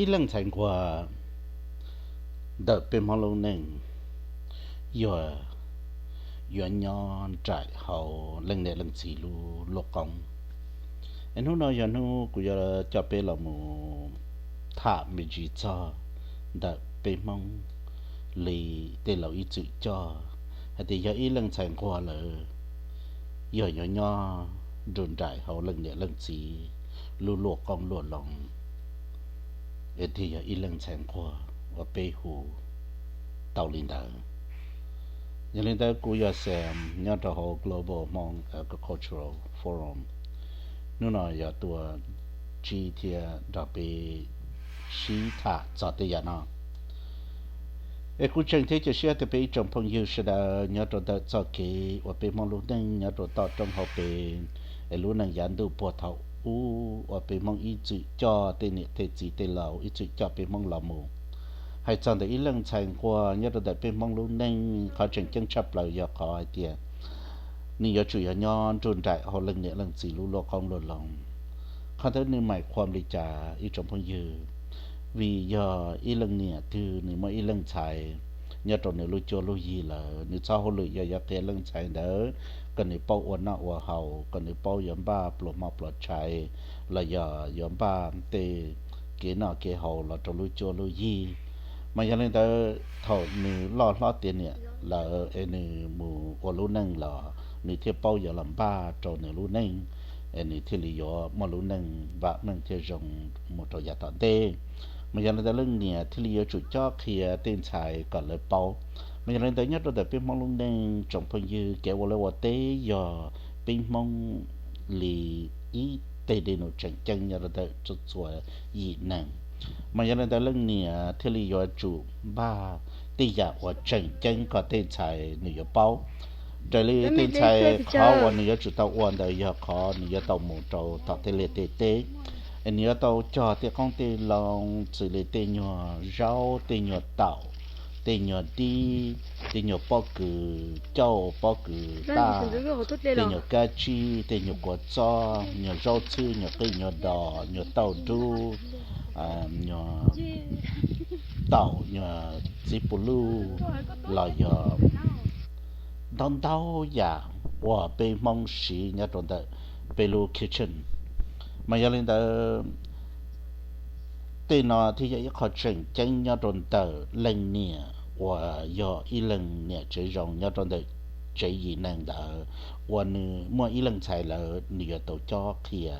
Ib leej ntxhais nquag ntawm peb Hmoob lub neej yog yuav nyob nraim hauv leej niam leej txiv lub luaj qoob. Es hnub no yog hnub kuv yuav coj peb los mus tham me ntsis txog ntawm peb Hmoob li tej laus ib txwm coj hais tias yog ib leej ntxhais nquag lawm yog yuav nyob nruj nraim hauv leej niam leej txiv lub luaj qoob luaj loo, es thiaj yog ib leej ntxhais nquag uas peb hu tau li ntawd. Yog li ntawd kuv yog Sam nyob rau hauv Global Hmong Agricultural Forum. Hnub no yog tuaj ntsib thiab nrog peb sib tham txog tej yam no. Es kuv tseem thiab cia siab tias peb ib tsoom phooj ywg sawv daws nyob rau ntawm txoj kev uas peb Hmoob lub neej nyob rau toj roob hauv pes, es lub neej yav ntuj puag thaum ub uas peb Hmoob ib txwm coj tej niam tej txiv tej laus ib txwm coj peb Hmoob los mus. Hais txog ntawm ib leej ntxhais nquag nyob rau ntawm peb Hmoob lub neej, qhov tseem ceeb tshaj plaws yog qhov hais tias nws yuav tsum yog nyob nruj nraim hauv leej niam leej txiv lub luaj qoob luaj loo. Qhov ntawd nws mais khuam li cas ib tsoom phooj ywg? Vim yog ib leej niam twg nws muaj ib leej ntxhais nyob rau nws lub cuab lub yig lawm, nws txoj hauj lwm yog yuav qhia leej ntxhais ntawd kom nws paub ua noj ua haus, kom nws paub yuav npaj pluas hmo pluas tshais, los yog yuav npaj tej kev noj kev haus los rau lub cuab lub yig. Mas yog li ntawd thaum nws loj hlob tiav niam lawm es nws mus ua lub neej los nws thiaj paub yuav los npaj rau nws lub neej, es nws thiaj li yuav muaj lub neej vam meej thiab zoo mus rau yav tom ntej. Mas yog li ntawd leej niam thiaj li yuav tsum cob qhia tej ntxhais kom lawv paub. Mas yog li ntawd nyob rau ntawm peb Hmoob lub neej tsoom phooj ywg, kev ua liaj ua teb yog peb Hmoob li ib teg dej num tseem ceeb nyob rau ntawm txhua yim neeg. Mas yog li ntawd leej niam thiaj li yuav tsum npaj tej yam uas tseem ceeb kom tej ntxhais nws yuav paub. Raws li tej ntxhais qhov uas nws yuav tsum tau ua ntawd yog qhov nws yuav tau mus rau tom tej liaj tej teb, es nws yuav tau cog tej qoob tej loo xws li tej nyuag zaub, tej nyuag taum, tej nyuag dib, tej nyuag pob kws cauj, pob kws taj, tej nyuag kab tsib, tej nyuag kua txob, nyuag zaub txhwb, nyuag qij nyuag dos, nyuag tauj dub, nyuag taum, nyuag txiv pus luj, los yog ntau ntau yam uas peb Hmoob siv nyob rau ntawm peb lub kitchen. Mas yog li ntawd tej no thiaj yog ib qho tseem ceeb nyob rau ntawm leej niam uas yog ib leej niam tsev zoo nyob rau ntawm tsev yim neeg ntawd uas nws muaj ib leej ntxhais lawm nws yuav tau cob qhia.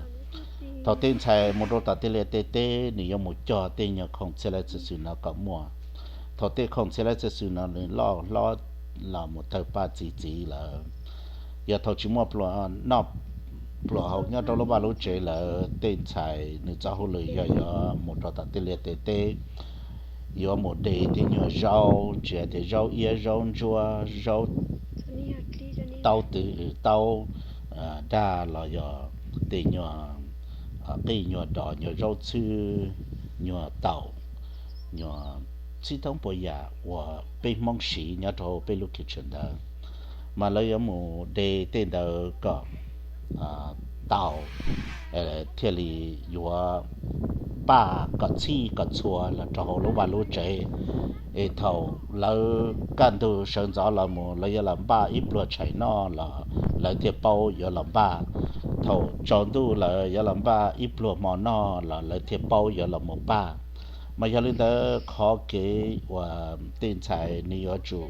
Thaum tej ntxhais mus rau tom tej liaj tej teb nws yuav mus cog tej nyuag khoom txhia laj txhia xwm no kom muaj. Thaum tej khoom txhia laj txhia xwm no nws loj hlob los mus tawg paj txi txiv lawm, yog thaum tsis muaj pluas noj pluas haus nyob rau lub vaj lub tsev lawm, tej ntxhais nws txoj hauj lwm yog yuav mus rau tom tej liaj tej teb, yuav mus de tej nyuag zaub, tsis hais tias zaub iab zaub ntsuab, zaub taub twg, taub dag los yog tej nyuag qij nyuag dos, nyuag zaub txhwb, nyuag taum, nyuag txhib thoob puas yam uas peb Hmoob siv nyob rau peb lub kitchen ntawd. Mas lawv yuav mus de tej ntawd kom tau, thiaj li yuav npaj kom txhij kom txhua los rau hauv lub vaj lub tsev. Es thaum lawv kaj ntug sawv ntxov los mus lawv yuav los npaj ib pluag tshais noj los lawv thiaj paub yuav los npaj. Thaum tsaus ntuj lawv yuav los npaj ib pluag hmo noj los lawv thiaj paub yuav los mus npaj. Mas yog li ntawd qhov kev uas tej ntxhais nws yuav tsum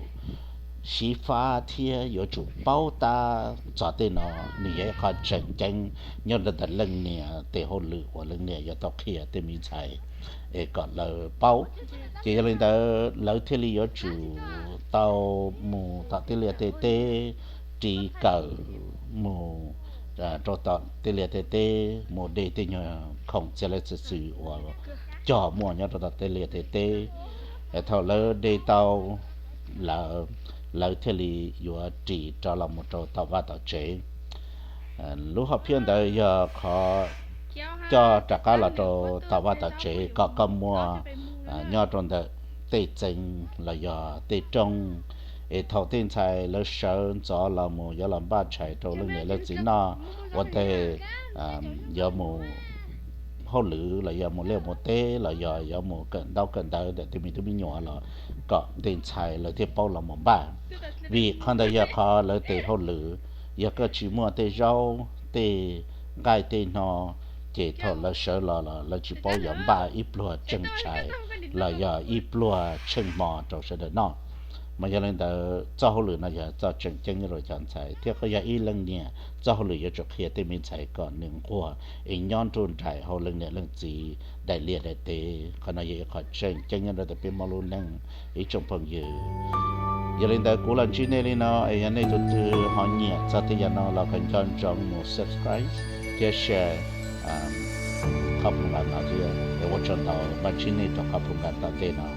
xyiv fab thiab yuav tsum paub tab txog tej no nws yog ib qho tseem ceeb nyob rau ntawm leej niam tes hauj lwm uas leej niam yuav tau qhia tej me ntxhais es kom lawv paub. Ces yog li ntawd lawv thiaj li yuav tsum tau mus tom tej liaj tej teb, ris kawm mus rau tom tej liaj tej teb mus de tej nyuag khoom txhia laj txhia xwm uas cog muaj nyob rau tom tej liaj tej teb. Thaum lawv de tau lawm, lawv thiaj li yuav ris rov los mus rau tom vaj tom tsev. Lub hom phiaj ntawd yog qhov coj rov qab los rau tom vaj tom tsev kom koj muaj nyob rau ntawm tej txee los yog tej rooj, es thaum tej ntxhais lawv sawv ntxov los mus yuav los npaj tshais rau leej niam leej txiv noj ua ntej yuav mus hauj lwm los yog mus liaj mus teb los yog yuav mus kawm ntaub kawm ntawv ntawm tej me tub me nyuam los kom tej ntxhais lawv thiaj paub los mus npaj. Vim qhov ntawd yog qhov lawv tes hauj lwm, yog koj tsis muaj tej zaub tej nqaij tej no, ces thaum lawv sawv los los lawv tsis paub yuav npaj ib pluag tseej tshais los yog ib pluag tsheej hmo rau sawv daws noj. Mas yog li ntawd txoj hauj lwm no yog txoj tseem ceeb nyob rau cov ntxhais, thiab koj yog ib leej niam, txoj hauj lwm yuav tsum qhia tej me ntxhais kom nws nquag es nyob nruj nraim hauv leej niam leej txiv daim liaj daim teb. Qhov no yog ib qho tseem ceeb nyob rau tias peb muaj lub neej, ib tsoom phooj ywg. Yog li ntawd kuv los ntsib nej li no es yog nej tus twg ho nyiam txog tej yam no los kom nco ntsoov mus subscribe thiab share qhov phooj ywg no thiab. Es ua tsaug ntau, mam ntsib nej rau qhov phooj ywg tom ntej no.